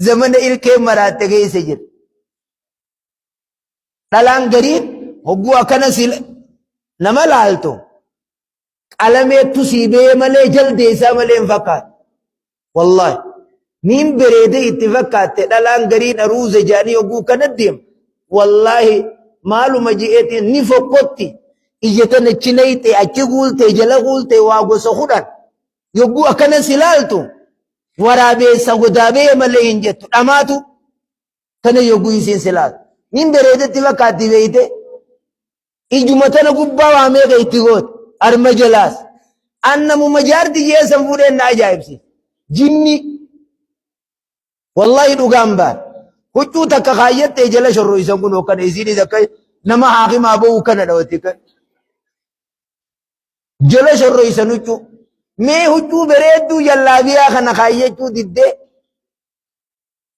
Zamana ilkeen maraatte keessa jira. Dhalaan gariin hogguu akkana si nama laaltu qalameettu sii bee malee jaldeessaa malee hin fakkaatu. Wallaahi. Niin bereede itti fakkaatte dhalaan gariin aruuza jedhanii hogguu kana deemu. Wallaahi maaluma je'eetiin ni fokkotti. Ija tana achi nayxe achi guulte jala guulte waa gosa kudhan. Yogguu akkana si laaltu waraabeessa godaa bee malee hin jettu dhamaatu tana yogguu isiin si laaltu. Niin bereedetti fakkaatti beeyte. Ijuma tana gubbaa waa meeqa itti goote arma jalaas. An namuma jaarti jeessan fuudheen na ajaa'ibsiisa. Jinni wallahi dhugaan baar. Huccuu takka kaayyattee jala shorroysan kun akkana isiinis akka nama haakimaa ba'uu kana dhawatti. Jala shorroysan huccuu. Mee huccuu bareedduu jallaabiyaa kana kaayyachuu diddee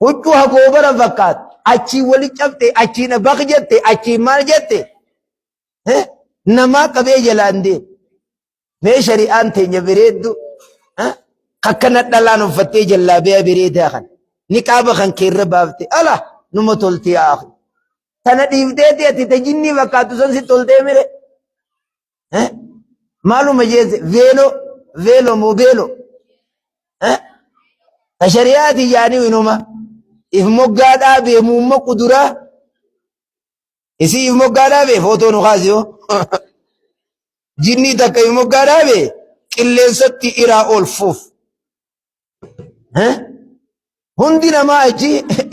Huccuu hagoobara fakkaatu. Achiin wali cabxe, achiin baq jette, achiin maal jette. Namaa qabee jalaan deemu. Mee shari'aan teenya bareeddu. Akkana dhalaan uffattee jallaabiyaa bareedaa kana. Niqaaba kan keerra baafte. Ala numa tolti yaa akhi. Tana dhiifteeti ati ta jinnii fakkaattu san si toltee mire. Maaluma jeesse veeloo veeloo moo beeloo. Ta shari'aati jaanii inuma if moggaa dhaabee muumma kuduraa isii if moggaa dhaabee footoo nu kaasi yoo jinnii takka if moggaa dhaabee qilleensatti iraa ol fuuf. Hundi namaa achi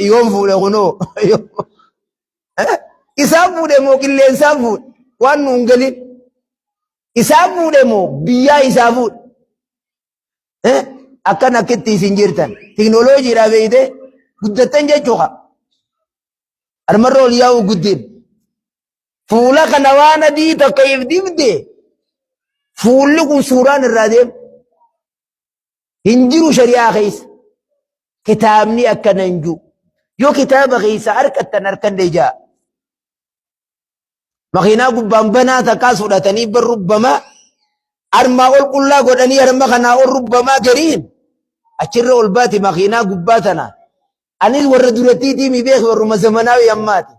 yoom fuudhe kunoo isaan fuudhe moo qilleensaan fuudhe waan nuun galin isaan fuudhe moo biyyaa isaa fuudhe. Akkan akkitti isin jirtan teknooloojiidhaa beeyte guddattan jechuudha. Armarra ol yaa'u guddin. Fuula kana waan adii takka if dibde fuulli kun suuraan irraa deema. Hin jiru shari'aa keessa. Kitaabni akkana hin jiru. Yoo kitaaba keessa harkattan harkanne jaa. Makiinaa gubbaan banaa takkaas fudhatanii bar rubbamaa armaa ol qullaa godhanii harma kanaa ol rubbamaa gariin achirra ol baati makiinaa gubbaa tana. Anis warra durattiitii mi beeku warruma zamanaawi ammaati.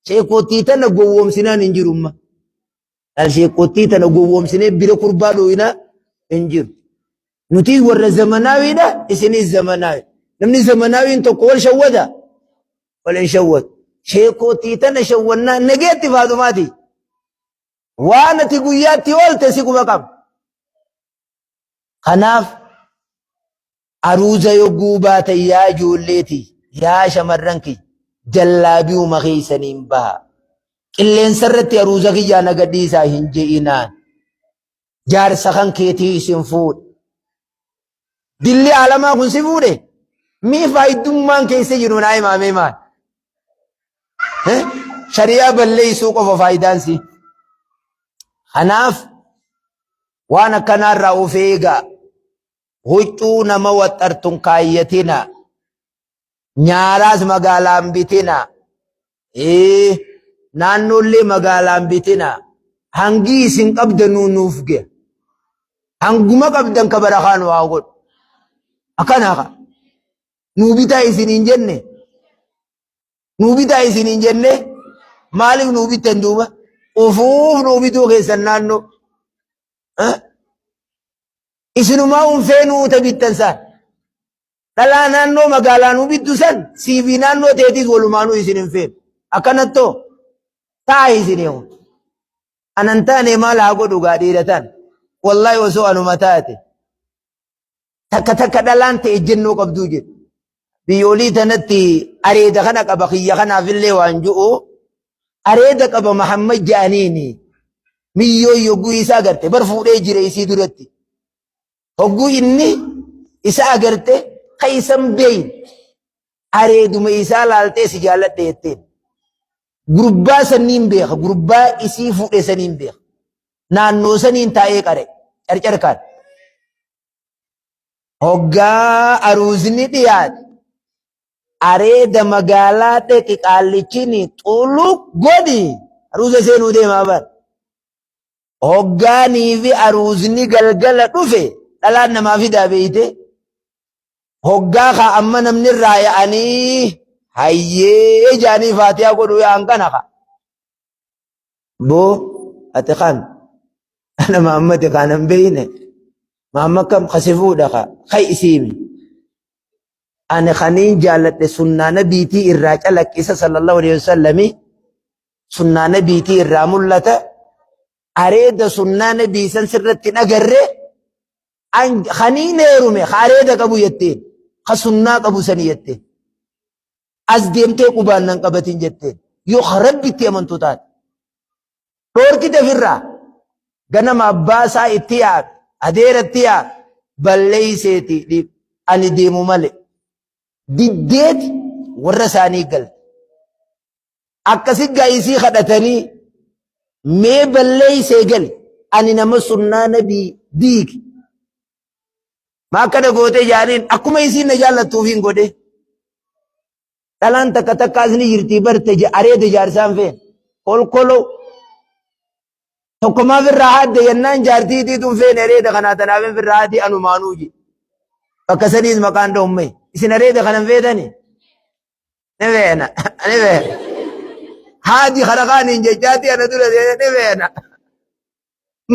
Sheekottii tana gowwoomsinaan hin jiru amma. Dhal sheekottii tana gowwoomsinee bira kurbaa dhooyinaa hin jiru. Nutis warra zamanaawiidha isinis zamanaawi. Namni zamanaawiin tokko wal shawwada. Wal hin shawwatu. Sheekottii tana shawwannaa nageetti faaxumaati. Waan ati guyyaatti oolte si quba qaba. Kanaaf aruuza yogguu baatan yaa ijoolleeti yaa shamarran kiyya jallaabiuma keessaniin baha. Qilleensa irratti aruuza kiyyaa na gadhiisaa hin je'inaan. Jaarsa kan keetii isin fuudhe. Dilli aalamaa kun si fuudhe? Mee faayiddummaan keessa jiru naa himaa mee maal? Shari'aa balleessuu qofa faayidaan si. Kanaaf waan akkanaarraa of eegaa. Huccuu nama waxxartun kaayyatina. Nyaaraas magaalaan bitina. Ee naannoollee magaalaan bitina. Hangii isin qabdanuu nuuf ga'a. Hanguma qabdan ka barakaa nu haa godhu. Akkana haa. Nuu bitaa isin hin jenne. Nuu bitaa isin hin jenne. Maaliif nuu bittan duuba? Ufuuf nuu bituu keessan naannoo. Isinumaa unfeenuu ta bittan saan. Dhalaa naannoo magaalaa nuu bittu san siifi naannoo teetiis walumaanuu isin hin feenu. Akkanattoo ta'a isin yoo. Anan taane maal haa godhu gaa dhiira tan. Wallahi osoo anuma taate. Takka takka dhalaan ta'e ejjennoo qabduu jedhu. Biyyoolii tanatti areeda kana qaba kiyya kanaafillee waan ju'u areeda qaba Mahammad ja'aniini miyyoo yogguu isaa agarte bar fuudhee jira isii duratti. Hogguu inni isa agarte ka isan beeyin areeduma isaa laaltee si jaalladhe jetteen. Gurbaa sanniin beeka gurbaa isii fuudhe saniin beeka. Naannoo saniin taa'ee qare carcarkaan. Hoggaa aruuzni dhiyaate areeda magaalaa dheqi qaallichini xuluq godhi aruuza seenuu deemaa bar. Hoggaanii fi aruuzni galgala dhufe dhalaan namaa fidaa beeyte. Hoggaa kaa amma namni irraa ya'anii hayyee jaanii faatiyaa godhuu yaa'an kana kaa. Boo ati kan ana Muhammad kaan hin beeyne Muhammad kam kasi fuudha ka kai isiimi. Ani kaniin jaaladhe sunnaa nabiitii irraa calaqqisa sallallahu alaihi wasallami sunnaa nabiitii irraa mul'ata areeda sunnaa nabii san sirratti hin agarre kaniin heerume ka areeda qabu jetteen ka sunnaa qabu sani jetteen as deemtee qubaan nan qabatin jetteen yoo ka rabbitti amantu taate dhoorkite firraa ganama abbaa isaa itti yaame adeeratti yaame balleeyseeti dhiib ani deemu male diddeeti warra isaanii galte Akkasi gaayisii kadhatanii mee balleeysee gali ani nama sunnaa nabii diige. Maa akkana gootee jaaniin akkuma isiin na jaallattuuf hin godhe. Dhalaan takka takkaas ni jirtii barte areeda jaarsaan feen. Kolkoloo tokko maaf irraa haadde jennaan jaartii itiituun feene areeda kanaa tanaaf hin firraa haadii anumaanuu ji. Bakka saniis maqaan dhoomme. Isin areeda kanan feetanii? Ni feena. Ni feena. Haadi kana kaaniin jechaati ana dura seene ni feena.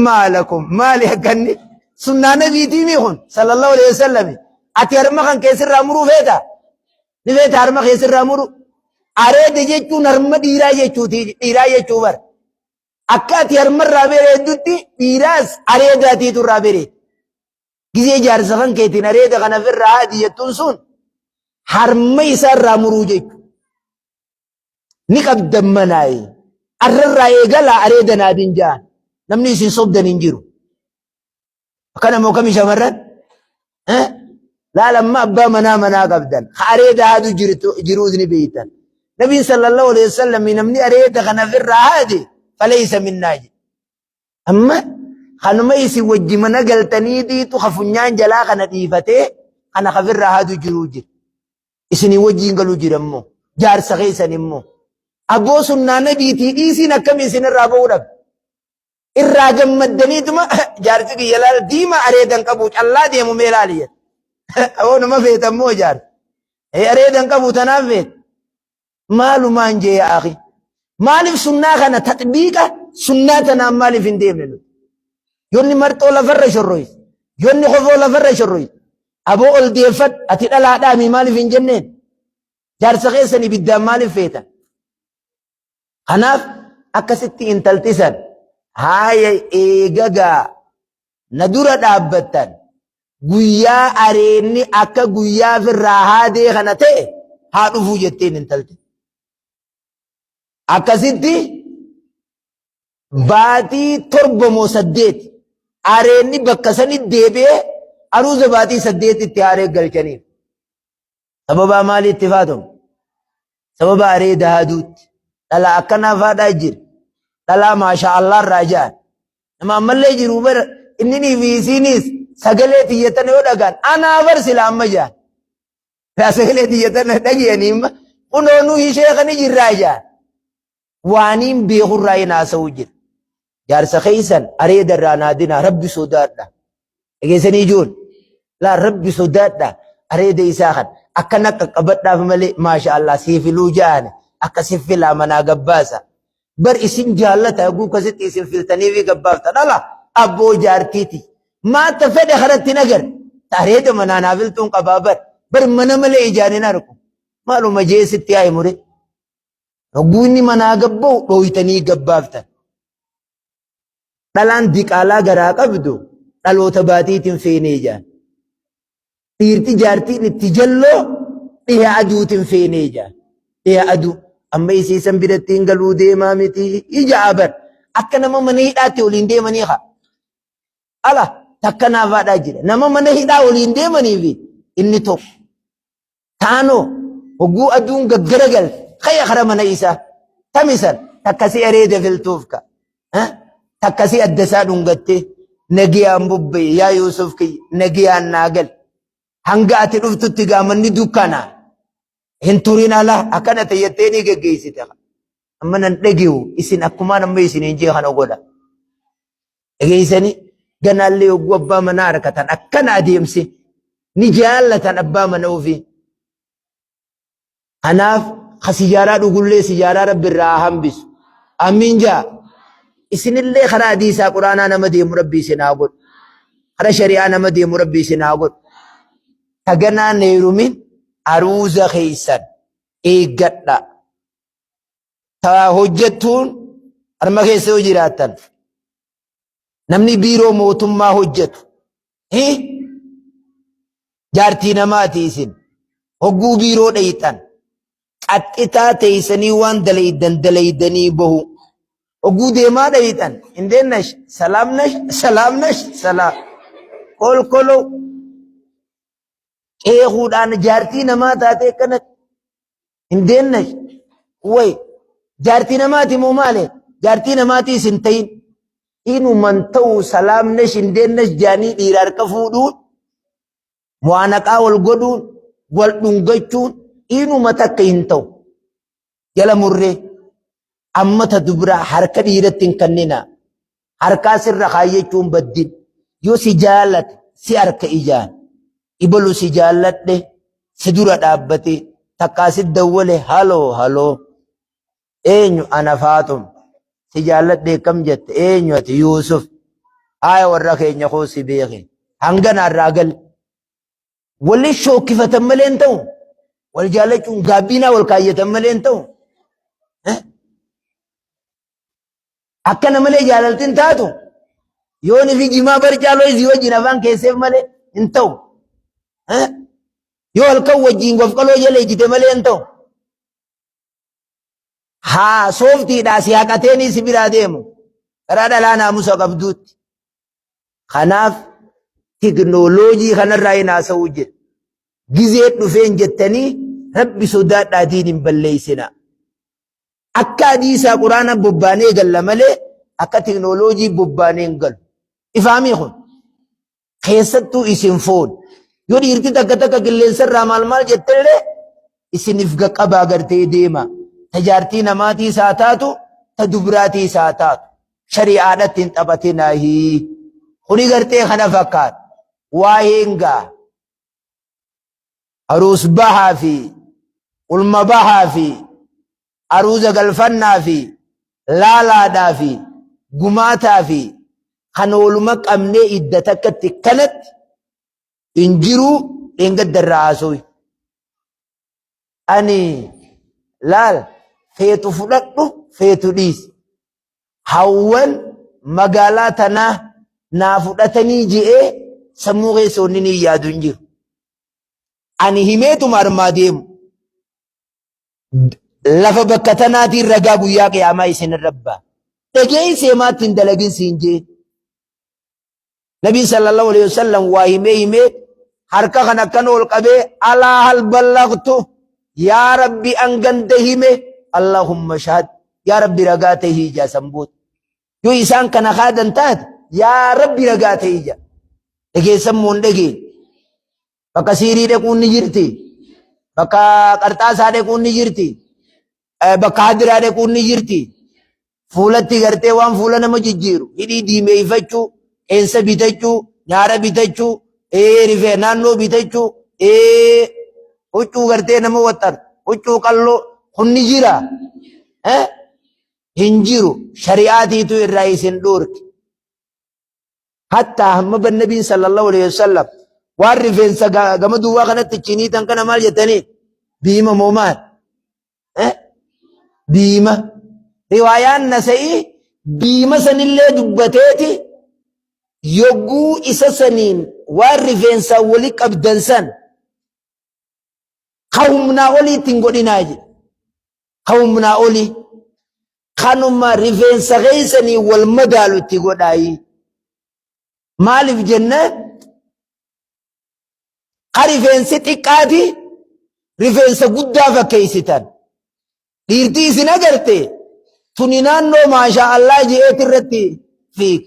Maalakum maali akkanni sunnaa nabiitii mii kun sallallahu alaihi wasallam ati harma kan keessirraa muruu feeta ni feeta harma keessirraa muru areeda jechuun harma dhiiraa jechuuti dhiiraa jechuu bar akka ati harmarraa bereeddutti dhiiraas areedaatiitu irraa bereed Gizee jaarsa kan keetiin areeda kana ofirraa haadi jettuun sun harma isaa irraa muruu jechuudha. Ni qabdan manaayi. Arrarraa eegalaa areeda naadin ja'an. Namni isin sobdan hin jiru. Akkana moo kami shamarran? Laala amma abbaa manaa manaa qabdan. Ka areeda haadu jiruus ni beeytan. Nabiin sallallahu alaihi wasallam namni areeda kana ofirraa haade faleysa minnaa jedhe. Amma kanuma isin wajji mana galtaniitiitu ka funyaan jalaa kana dhiifatee kana kafirraa haadu jiruu jira. Isinii wajjiin galuu jira immoo jaarsa keessan immoo. Abboo sunnaa nabiitii dhiisiin akkami isin irraa ba'uu dhabe. Irraa gammaddaniituma jaarsi kiyya laala diimaa areedan qabu callaa deemu mee laali jedha. Aboo nama feetan moo jaarsi. Areedan qabu tanaaf feeta. Maalumaan jee yaa akhi. Maaliif sunnaa kana taxbiiqa sunnaa tanaan maaliif hin deemne nuti? Yonni marxoo lafarra shorroyse. Yonni kofoo lafarra shorroyse. Aboo ol deeffadhu ati dhalaadhaami maaliif hin jenneen? Jaarsa keessan ibiddaan maaliif feetan? Kanaaf akkasitti intalti san haaya eegagaa na dura dhaabbattan guyyaa areenni akka guyyaa firraa haadee kana ta'e haa dhufuu jetteen intalti. Akkasitti baatii 7 moo 8 areenni bakka sanitti deebi'ee aruuza baatii 8tti haaree galchaniif. Sababaa maaliitti faatomu? Sababa areeda haaduutti. Dhalaa akkanaa faadhaa jira. Dhalaa maashaa Allah irraa ja'an. Nama ammallee jiru bara inni fi isiinis sagalee tiyyatan yoo dhagaan anaa bar sila amma ja'an. Laa sagalee tiyyatan dhagiyanii amma kunoo nu ishee kan jirraa ja'an. Waaniin beekurraa hin haasa'uu jira. Jaarsa keessan areeda irraa naadinaa rabbi sodaadha. Dhageessanii ijoon laa rabbi sodaadha areeda isaa kan akkana qaqqabadhaaf malee maasha Allah sii filuu ja'ani akka si filaa manaa gabbaasa. Bar isin jaallata haguu kasitti isin filtanii fi gabbaaftan ala abboo jaartiiti. Maata fedhe karatti hin agarre. Areeda manaa naa filtuun qabaa bar. Bar mana malee ijaan hin argu. Maaluma jee sitti haa himure. Hogguu inni manaa gabba'u dhooytanii gabbaaftan. Dhalaan diqaalaa garaa qabdu dhaloota baatiitiin feenee jaan. Dhiirti jaartiin itti jalloo dhiha aduutiin feenee jaan. Dhiha aduu. Amma isiisan biratti hin galuu deemaa miti ija abar. Akka nama mana hidhaatti waliin deemanii haa. Ala takka naafaadhaa jira. Nama mana hidhaa waliin deemanii fi inni tokko. Taanoo hogguu aduun gaggaragalte kaya kara mana isaa tamisan takka si areeda filtuuf ka takka si adda isaa dhungattee nagiyaan bubbee yaa Yuusuf kiyya nagiyaan naa gal hanga ati dhuftutti gaamanni dukkana hin turin ala akkana ta'ettee ni geggeessite amma nan dhage'u isin akkumaan amma isiniin jee kana godha Dhageessanii ganaallee yogguu abbaa manaa argatan akkana adeemsi. Ni jaallatan abbaa mana ofii. Kanaaf ka sijaaraa dhugullee sijaaraa rabbi irraa haa hambisu. Amiin jaa. Isinillee karaa hadiisaa quraanaa nama deemu rabbi isin haa godhu. Karaa shari'aa nama deemu rabbi isin haa godhu. Taganaan heerumin aruuza keessan eeggadha. Ta hojjettuun harma keessa yoo jiraattan namni biiroo mootummaa hojjetu jaartii namaati isin hogguu biiroo dheyxan qaxxitaa teeysanii waan dalaydan dalaydanii bahu hogguu deemaa dheyxan indeennash salaamnash salaamnash salaam kolkoloo qeequudhaan jaartii namaa taatee akkanatti Hin deemne way jaartii namaati moo maali? Jaartii namaatiis hin ta'in. Inuman ta'u salaamnesh hin deennesh jaanii dhiira harka fuudhuun mu'aanaqaa wal godhuun wal dhungachuun inuma takka hin ta'u. Jala murree amma ta dubraa harka dhiiratti hin kenninaa. Harkaa sirra kaayyachuun baddin. Yoo si jaalate si harka ijaan. Ibalu si jaalladhe si dura dhaabbate takkaa si dawwale haloo haloo. Eenyu ana Faaxum si jaalladhe akkam jette eenyu ati Yuusuf. Haaya warra keenya koo si beeke. Hangana irraa gal. Wali shookkifatan malee hin ta'u. Wal jaallachuun gaabbiinaa wal kaayyatan malee hin ta'u. Akkana malee jaalalti hin taatu. Yoon fi jimaa barcaa looyisii wajjin afaan keesseef malee hin ta'u. Yoo halkan wajjin gofqaloo jala ejjite malee hin ta'u. Haa sooftiidhaa si haqateenii si biraa deemu. Karaa dhalaa naamusa qabduutti. Kanaaf teknooloojii kanarraa hin haasa'uu jira. Gizee dhufeen jettanii rabbi sodaadhaa diin hin balleessinaa. Akka hadiisaa quraana bobbaanee galla malee akka teknooloojii bobbaanee hin galu. Ifaamii kun keessattuu isin foon. Yoo dhiirti takka takka qilleensarraa maal maal jettellee isiniif qaqqabaa gartee deema. Ta jaartii namaatii isaa taatu ta dubraatii isaa taatu. Shari'aadhatti hin taphatinaahi. Kuni gartee kana fakkaata. Waa'een gaa. Aruus bahaa fi ulma bahaa fi aruuza galfannaa fi laalaadhaa fi gumaataa fi kan ooluma qabnee idda takkatti kanatti hin jiruu dheengadda irraa haasooyi. Ani laal feetu fudhadhu feetu dhiisi. Hawwan magaalaa tanaa naa fudhatanii je'ee sammuu keessa wanni ni yaadu hin jiru. Ani himeetuma armaa deemu. Lafa bakka tanaatiin ragaa guyyaa qiyaamaa isin irra ba'a. Dhageessee maatti hin dalagin siin jee. Nabiin sallallahu alaihi wasallam waa himee himee harka kan akkana ol qabee alaa hal ballagtu yaa rabbi an ganda hime allahumma shahad yaa rabbi ragaa tahii jaa san booda yoo isaan kana kaadan taate yaa rabbi ragaa tahii jaa dhageessan moo hin dhageenye bakka siirii dhaquun ni jirti bakka qarxaasaa dhaquun ni jirti bakka hadiraa dhaquun ni jirti Fuulatti gartee waan fuula nama jijjiiru hidhii diimeeffachuu, qeensa bitachuu, nyaara bitachuu, rifee naannoo bitachuu, huccuu gartee nama waxxartu, huccuu qalloo kun ni jira. Hin jiru. Shari'aatiitu irraa isin dhoorke. Hattaa hamma bannabiin sallallahu alaihi wasallam waan rifeensa gama duwwaa kanatti chiniitan kana maal jettanii biima moo maal? Biima. Riwaayaan Nasa'ii biima sanillee dubbateeti yogguu isa saniin waan rifeensaan wali qabdan san ka humnaa oliitti hin godhinaa jedhe. Ka humnaa olii. Kanuma rifeensa keessanii wal madaalu itti godhaayi. Maaliif jennaan ka rifeensi xiqqaati rifeensa guddaa fakkeessitan. Dhiirtii isin agarte tuni naannoo maashaa Allah je'eeti irratti fiig.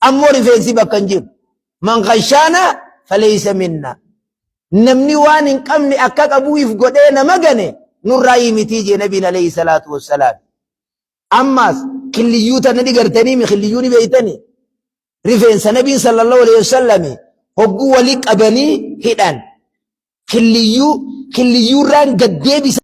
Ammoo rifeensi bakka hin jiru. Man khashaana faleeysa minna. Namni waan hin qabne akka qabuu if godhee nama gane nurraa mitii jee nabiin alayhi salaatu wassalaam. Ammaas killiyyuu tana ni gartanii mi killiyyuu ni beeytanii. Rifeensa nabiin sallallahu alayhi wasallam hogguu walii qabanii hidhan. Killiyyuu killiyyuurraan gad deebisa.